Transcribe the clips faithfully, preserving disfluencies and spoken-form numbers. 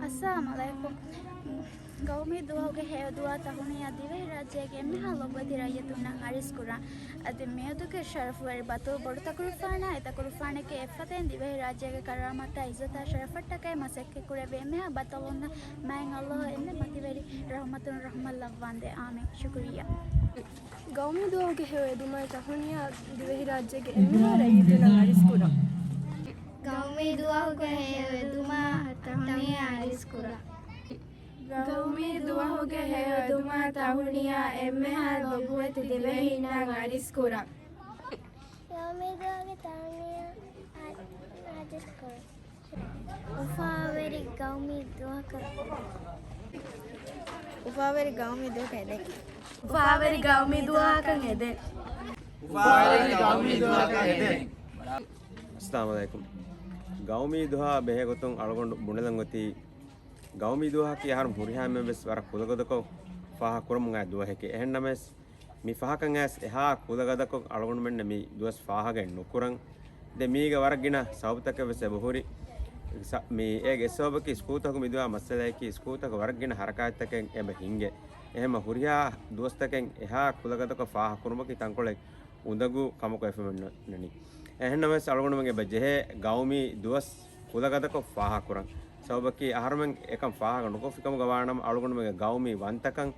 އައްސަލާމު ޢަލައިކުމް. ގައުމީ ދުވަހުގެ ހެޔޮ ދުވާ ތަހުނިޔާ ދިވެހިރާއްޖޭގެ އެންމެހާ ލޮބުވެތި ރައްޔިތުންނަށް އަރިސްކުރަން. އަދި މިއަދުގެ ޝަރަފުވެރި ބަތުލް ބޮޑުތަކުރުފާނާ އެތަކުރުފާނެކޭ އެއްފަދައިން ދިވެހިރާއްޖޭގެ ކަރާމަތާ އިއްޒަތާ ޝަރަފަށްޓަކައި މަސައްކަތްކުރެއްވި އެންމެހާ ބައްތަލުންނަށް މާތް ﷲ އެންމެ މަތިވެރި ރަޙުމަތުން ރަޙުމަތް ލައްވާނދޭ. އާމީން. ޝުކުރިއްޔާ. ގައުމީ ދުވަހުގެ ހެޔޮ ދުވާ ތަހުނިޔާ ދިވެހިރާއްޖޭގެ އެންމެހާ ރައްޔިތުންނަށް އަރިސްކުރަން. ގައުމީ ދުވަހުގެ ހެޔޮ ދުވާ ތަހުނިޔާ އަރިސްކުރަން. ގައުމީ ދުވަހުގެ ހެޔޮ ދުވާ ތަހުނިޔާ އެންމެހާ ލޮބުވެތި ދިވެހިންނަށް އަރިސްކުރަން. ގައުމީ ދުވަހުގެ ތަހުނިޔާ އަ-، އަރިސްކުރަން. އުފާވެރި ގައުމީ ދުވަހަކަށް އުފާވެރި ގައުމީ ދުވަހަކަށް އެދެން. އުފާވެރި ގައުމީ ދުވަހަކަށް އެދެން. އުފާވެރި ގައުމީ ދުވަހަކަށް އެދެން. އައްސަލާމު ޢަލައިކުމް. ގައުމީ ދުވަހާ ބެހޭގޮތުން އަޅުގަނޑު ބުނެލަން އޮތީ، ގައުމީ ދުވަހަކީ އަހަރު ހުރިހާ އެންމެން ވެސް ވަރަށް ކުލަގަދަކޮށް ފާހަގަކުރަމުން އައި ދުވަހެކޭ. އެހެންނަމަވެސް، މި ފަހަކަށް އައިސް އެހާ ކުލަގަދަކޮށް އަޅުގަނޑުމެންނަށް މި ދުވަސް ފާހަގައެއް ނުކުރަން. ދެން މީގަ ވަރަށް ގިނަ ސަބަބުތަކެއް ވެސް އެބަހުރި. ސަ-، މި އޭގެ އެއް ސަބަބަކީ ސްކޫލްތަކު މި ދުވާ މައްސަލައަކީ ސްކޫލްތަކު ވަރަށް ގިނަ ހަރަކާތްތަކެއް އެބަ ހިނގޭ. އެހެންމަ ހުރިހާ ދުވަސްތަކެއް އެހާ ކުލަގަދަކޮށް ފާހަގަކުރުމަކީ ތަންކޮޅެއް އުނދަގޫ ކަމަކު އެފަމެން ނަނީ. އެހެންނަމަވެސް އަޅުގަނޑުމެން އެބަ ޖެހޭ ގައުމީ ދުވަސް ކުލަގަދަކޮށް ފާހަގަކުރަން. ސަބަބަކީ އަހަރުމެން އެކަން ފާހަގަ ނުކޮށްފި ކަމުގަ ވާނަމަ އަޅުގަނޑުމެންގެ ގައުމީ ވަންތަކަން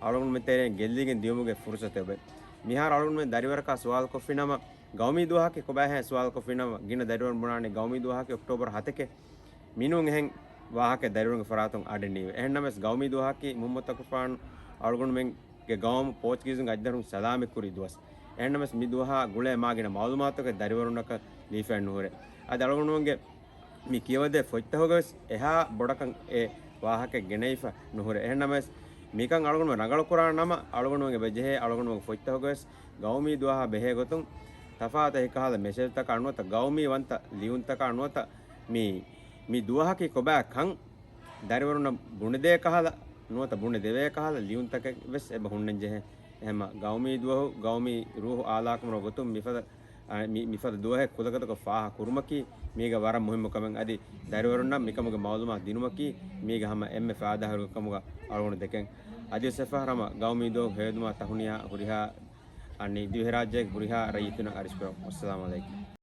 އަޅުގަނޑުމެން ތެރެއިން ގެއްލިގެން ދިޔުމުގެ ފުރުސަތެއް އޮވޭ. މިހާރު އަޅުގަނޑުމެން ދަރިވަރަކާ ސުވާލުކޮށްފިނަމަ، ގައުމީ ދުވަހަކީ ކޮބާހޭ ސުވާލުކޮށްފިނަމަ، ގިނަ ދަރިވަރުން ބުނާނީ ގައުމީ ދުވަހަކީ އޮކްޓޯބަރު ހަތެކޭ. މިނޫން އެހެން ވާހަކަ ދަރިވަރުންގެ ފަރާތުން އަޑެއް ނީވޭ. އެހެންނަމަވެސް ގައުމީ ދުވަހަކީ މުޙައްމަދު ތަކުރުފާނު އަޅުގަނޑުމެންގެ ގައުމު ޕޯޗުގީޒުންގެ އަތްދަށުން ސަލާމަތްކުރި ދުވަސް. އެހެންނަމަވެސް މި ދުވަހާ ގުޅޭ މާ ގިނަ މަޢުލޫމާތުތަކެއް ދަރިވަރުންނަކަށް ލިޔެފައެއް ނުހުރޭ. އަދި އަޅުގަނޑުމެންގެ މި ކިޔަވަދޭ ފޮތްތަކުގަވެސް އެހާ ބޮޑަކަށް އެ ވާހަކަ ގެނައިފަ ނުހުރޭ. އެހެންނަމަވެސް، މިކަން އަޅުގަނޑުމެން ރަނގަޅުކުރާ ނަމަ، އަޅުގަނޑުމެން އެބަ ޖެހޭ އަޅުގަނޑުމެންގެ ފޮތްތަކުގަވެސް ގައުމީ ދުވަހާ ބެހޭ ގޮތުން ތަފާތު އެކަހަލަ މެސެޖްތަކާ ނުވަތަ ގައުމީ ވަންތަ ލިޔުންތަކާ ނުވަތަ މި، މި ދުވަހަކީ ކޮބާ ކަން ދަރިވަރުންނަށް ބުނެދޭ ކަހަލަ ނުވަތަ ބުނެދެވޭ ކަހަލަ ލިޔުންތަކެއް ވެސް އެބަ ހުންނަން ޖެހޭ. އެހެންމަ ގައުމީ ދުވަހު ގައުމީ ރޫޙު އާލާކުރުމުގެ ގޮތުން މިފަދަ އަ، މި، މިފަދަ ދުވަހެއް ކުލަގަދަކޮށް ފާހަ ކުރުމަކީ، މީގަ ވަރަށް މުހިއްމު ކަމެއް. އަދި ދަރިވަރުންނަށް މިކަމުގެ މަޢުލޫމާތު ދިނުމަކީ، މީގަ ހަމަ އެންމެ ފާއިދާހުރި ކަމުގަ އަޅުގަނޑު ދެކެން. އަދިވެސް އެއްފަހަރު ހަމަ ގައުމީ ދުވަހު ހެޔޮދުމާ ތަހުނިޔާ ހުރިހާ، އަންނި ދިވެހިރާއްޖޭގެ ހުރިހާ ރައްޔިތުންނަށް އަރިސްކުރަން. ވައްސަލާމު ޢަލައިކުމް.